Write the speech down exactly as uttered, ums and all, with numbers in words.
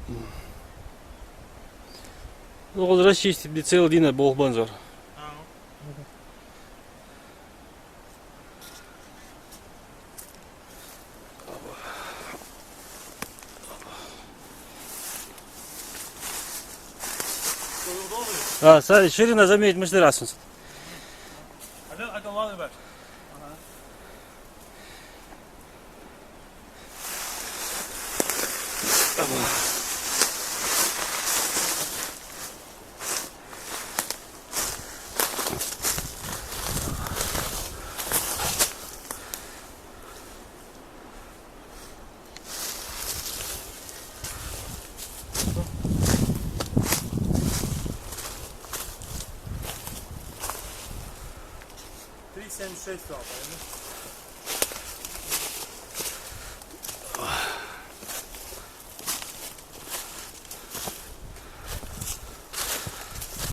Ну, вот расчистить, где целый день болх бензор. А, смотри, ширина заметь, мышцы раз. Три семьдесят шесть стал, правильно?